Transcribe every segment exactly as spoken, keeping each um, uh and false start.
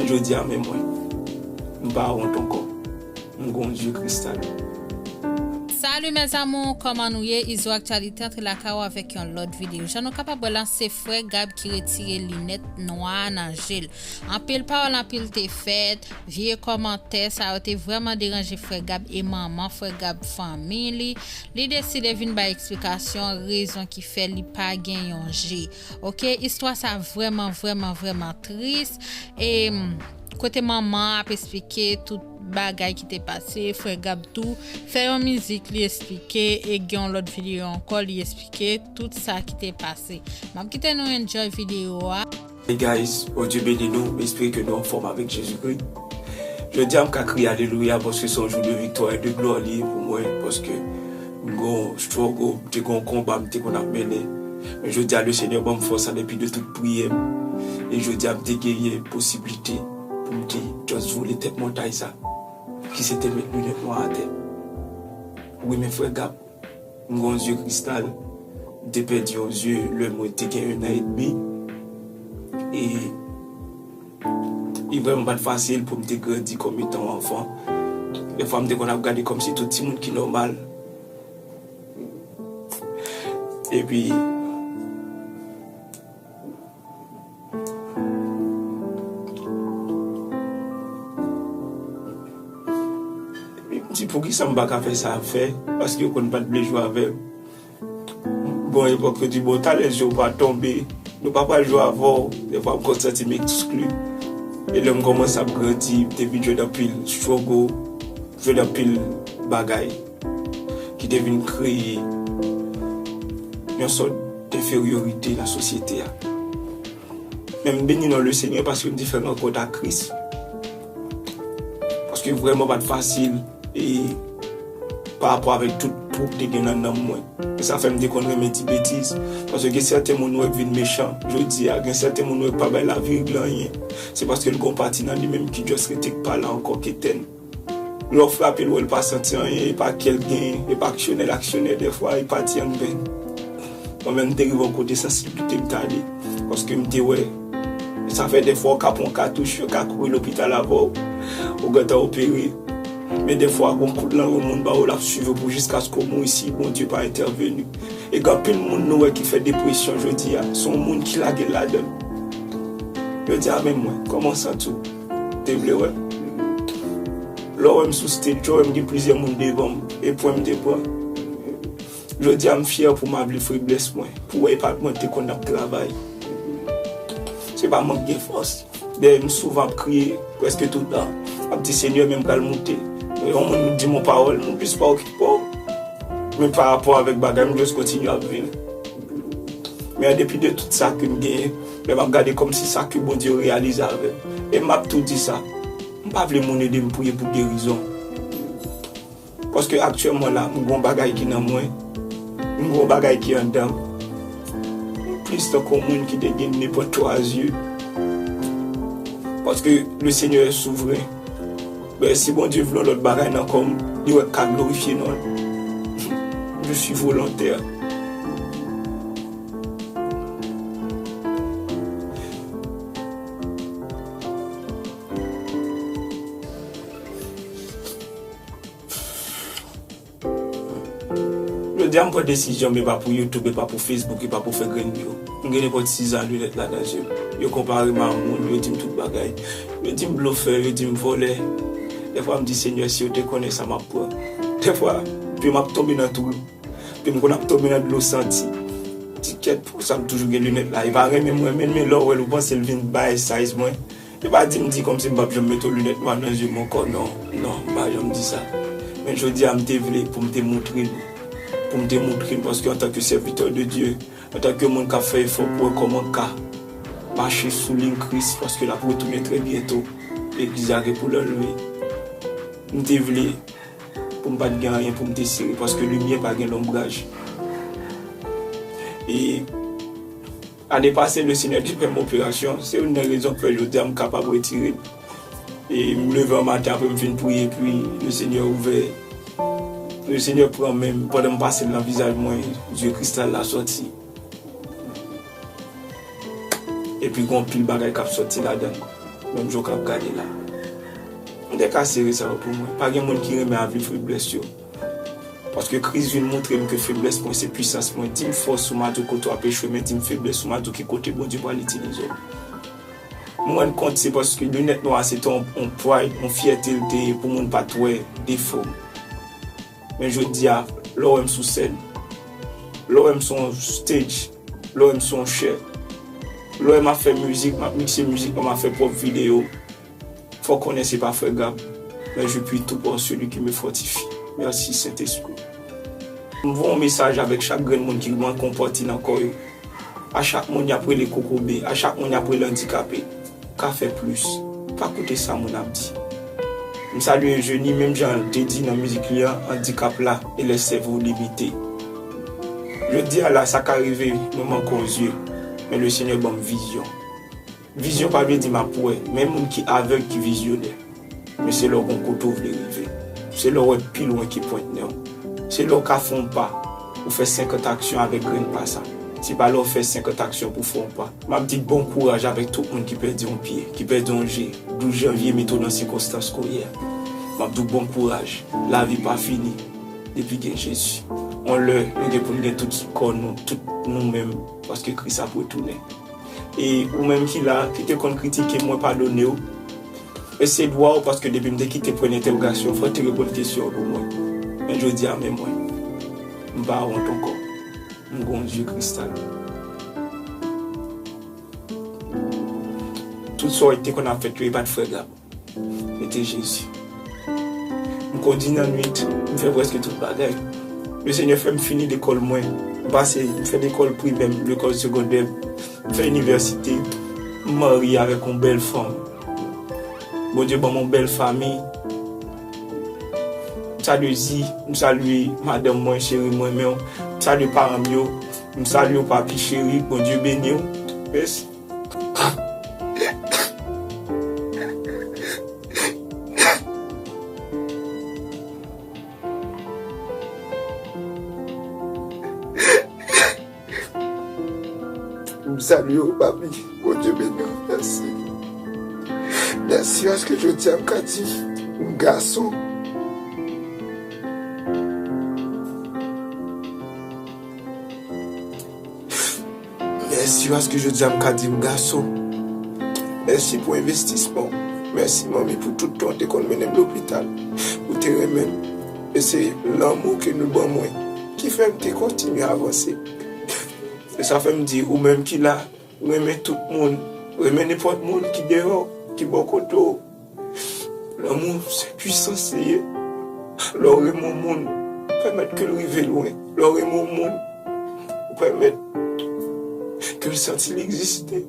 Jodi a menm mwen, m pa wont ankò. M gon zye kristal. Salut mes amours, kòman nou ye? Izo Aktyalite antre lakay ou avèk yon lòt videyo. Jan nou kapab wè la, se frè Gab ki retire linèt nwa a nan je l. Anpil pawòl, anpil te fèt, vye kòmantè, sa yo te vrèman deranje frè Gab e manman frè Gab, fanmi li. Li deside vin bay eksplikasyon, rezon ki fè li pa gen yon je. Oke, istwa sa vrèman, vrèman, vrèman tris. E kote manman ap esplike tout bagay ki te pase, frè Gab tou fè yon mizik, li esplike, e gen yon lòt videyo ankò, li esplike tout sa ki te pase. M ap kite nou enjoy videyo a. Hey guys, Bondye beni nou, m espere ke nou anfòm avèk Jezikri. Jodi a m ka kriye alelouya paske se yon jou de viktwa e de glwa li ye pou mwen, paske m gon struggle, m te gon konba m te konn ap mennen. Men jodi a Lesenyè ban m fòs sa depi de tout priyè m. E jodi a m te genyen posiblite pou m te just vole tèt montay sa, ki se te met linèt nwa atè. Wi men frè Gab, m gon zye kristal, m te pèdi yon zye lè mwen te gen en an edmi. E li vrèman pa t fasil pou m te grandi kòm etan yon anfan. Dèfwa m te konn ap gade kòmsi tout timoun ki nòmal. Epi M di poukisa m pa ka fè sa ap fè, paske yo konn pa t vle jwe avè m. Gon epòk yo di bon, talè zye w pa tonbe, nou pa pral jwe avè w. Dèfwa m konn santi m ekskli. E lè m kòmanse ap grandi, m te vin jwenn anpil struggle, jwenn anpil bagay ki te vin kreye yon sòt denferyorite nan sosyete a. Men m beni non Lesenyè paske m te fè rankont ak Kris. Paske vrèman pa t fasil e pa rapò avèk tout twou k te gen nan nanm mwen. E sa fè m te konn renmen di betiz. Paske gen sèten moun ou wè k vin mechan jodi a, gen sèten moun ou wè k pa bay lavi regle anyen. Se paske l gon pati nan li menm ki just rete k pa la ankò, k etèn. Lè w frape l, w wè l pa santi anyen, e pa kè l genyen, e pa aksyonè l aksyonè dèfwa, e pati an pen. Mwen menm, m te rive yon kote sansiblite m t ale, paske m te wè, sa fè dèfwa w ka pran katouch, yo ka kouri lopital avè w, ou gentan opere. Men dèfwa, gon kout lan yon moun ba w, l ap swiv ou pou jiskaske w mouri si Bondye pa entèveni. E gen anpil moun nou wè ki fè depresyon jodi a, se yon moun ki lage l ladan l. Jodi a menm mwen, kòman w santi w? Te vle wè. Lè w wè m sou stage, w wè m gen plizyè moun devan m, e pwen m te pran. Jodi a m fyè pou m avle feblès mwen, pou wè e pa t mwen k te konn ap travay. Se pa mank gen fòs. Dèyè m souvan ap kriye, prèske toutan. M ap di Senyè, men m pral moute. Yon moun di m yon pawòl, m plis pa okipe w. Men pa rapò avèk bagay, m just kontinye ap viv. Men an depi de tout sa ke m genyen, lè m ap gade kòmsi sa ke Bondye reyalize avè m. E m ap tou di sa, m pa vle moun ede m priye pou gerizon. Paske aktyèlman la, m gon bagay ki nan mwen, m gon bagay ki anndan m. M plis tankou yon moun ki te gen nenpòt twa zye. Paske Lesenyè souvren. Men si Bondye vle yon lòt bagay nan kò m, li wè k ka glorifye non l. Je suis volontaire. Jodi a m pran desizyon, men pa pou YouTube, e pa pou Facebook, e pa pou fè grenn view. M gen nenpòt sizan linèt la nan zye m. Yo konpare m a moun, yo di m tout bagay. Yo di m blofè, yo di m vòlè. Dèfwa m di, Senyè, si yo te konnen sa m ap pran. Dèfwa, pye m ap tonbe nan twou. Pye m konn ap tonbe nan dlo santi. Di kèt, poukisa m toujou gen linèt la? E pa renmen m renmen l, men lè w wè l, ou panse l vin bay size mwen. E pa di m di kòmsi m p ap janm mete yon linèt nwa nan zye m ankò, non, non, m pa janm di sa. Men jodi a m te vle pou m te moutre l, pou m te moutre l, paske antanke sèvitè de Dye, antanke yon moun k ap fè efò pou wè kòman l ka mache sou liy Kris, paske l ap retounen trè byento, legliz la gen pou l anlve. M te vle pou m pa t gen anyen pou m te sere, paske limyè pa gen lonbraj. E Ane pase, Lesenyè te fè m operasyon. Se youn nan rezon k fè jodi a m kapab retire l. E m leve an maten apre m fin priye, epi Lesenyè ouvè, Lesenyè pran men m pandan m pase l nan vizaj mwen, zye kristal la sòti. Epi gen yon pil bagay k ap sòti ladan l. Menm jan w k ap gade la. M te ka sere sa yo pou mwen. Pa gen moun ki renmen ap viv feblès yo. Paske Kris vin montre m ke feblès mwen se pwisans mwen. Di m fòs ou m a di w kote w ap echwe, men di m feblès ou m a di w ki kote Bondye pral itilize w. M rann kont se paske linèt nwa a se te yon, yon pride, yon fyète l te ye pou moun pa t wè defo m. Men jodi a, lè w wè m sou sèn, lè w wè m sou yon stage, lè w wè m sou yon chè, lè w wè m ap fè mizik, m ap mikse mizik mwen, m ap fè pwòp videyo, fò w konnen se pa frè Gab, mais je puis tout par celui qui me fortifie. Mèsi, Sentespri. M voye yon mesaj avèk chak grenn moun ki manke yon pati nan kò yo. A chak moun y ap rele kokobe, a chak moun y ap rele andikape, ka fè plis. Pa koute sa moun ap di. M salye Eugénie, menm jan l te di nan mizik li an, andikap la e lè sèvo limite. Jodi a la, sa ka rive, mwen manke yon zye, men Lesenyè ban m vizyon. Vizyon pa vle di m ap wè, men moun ki avèg ki vizyonè. Men se lè w gon kote w vle rive. Se lè w wè pi lwen ke pwent nen w. Se lè w ka fè yon pa, ou fè senkant aksyon avèk grenn pa sa. Se pa lè w fè senkant aksyon pou w fè yon pa. M ap di bon kouraj avèk tout moun ki pèdi yon pye, ki pèdi yon je. Douz janvye mete w nan sikonstans kote w ye a. M ap di w bon kouraj. Lavi pa fini depi gen Jezi. Yon lè, nou gen pou n gen tout kò nou, tout nou menm, paske Kris ap retounen. E ou menm ki la, ki te konn kritike m, mwen padone w. E se dwa w, paske depi m te kite pwen entèwogasyon, fò w te reponn kesyon an pou mwen. Men jodi a, men mwen. M pa wont ankò. M gon zye kristal. Tout sa w te konn ap fèt yo, e pa t frè Gab. Mete Jezi. M kondi nan nwit, m fè prèske tout bagay. Lesenyè fè m fini lekòl mwen. M pase, m fè lekòl primè, lekòl segondè, m fè inivèsite, m marye avèk yon bèl fanm. Bondye ban m yon bèl fanmi. M salye Zi, m salye madanm mwen, cheri m, renmen w. M salye paran m yo, m salye w papi cheri, Bondye beni w. Mèsi. M salye w, papi. Bondye beni w. Mèsi. Mèsi paske jodi a m ka di m gason. Mèsi paske jodi a m ka di m gason. Mèsi pou envestisman w. Mèsi, manmi, pou tout tan w te konn mennen m lopital. Ou te renmen m. E se lanmou ke nou ban mwen ki fè m te kontinye avanse. E sa fè m di, ou menm ki la, renmen tout moun, renmen nenpòt moun ki deyò, ki bò kote w. Lanmou se pwisans li ye. Lè w renmen yon moun, pèmèt ke l rive lwen. Lè w renmen yon moun, ou pèmèt ke l santi l egziste.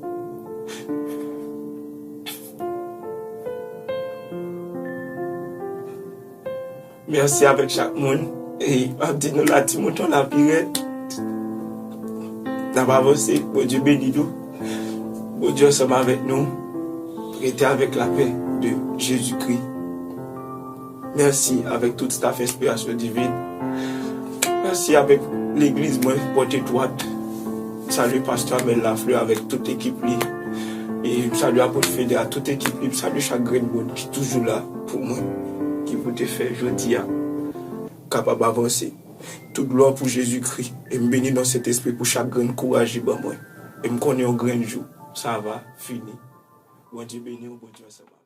Mèsi avèk chak moun. E m ap di nou la, Ti Mouton la pi rèd. N ap avanse. Bondye beni nou. Bondye ansanm avèk nou. Rete avèk lapè de Jezikri. Mèsi avèk tout staf Enspirasyon Divin. Mèsi avèk legliz mwen, Pòt Etwat. M salye pastè Amel Lafleur avèk tout ekip li. E m salye apot Fede a tout ekip li. M salye chak grenn moun ki toujou la pou mwen, ki pou te fè jodi a kapab avanse. Tout glwa pou Jezikri. E m beni nan Sentespri pou chak grenn kouraj li ban mwen. E m konnen yon grenn jou, sa va fini. Bondye beni w, Bondye ansanm avè w.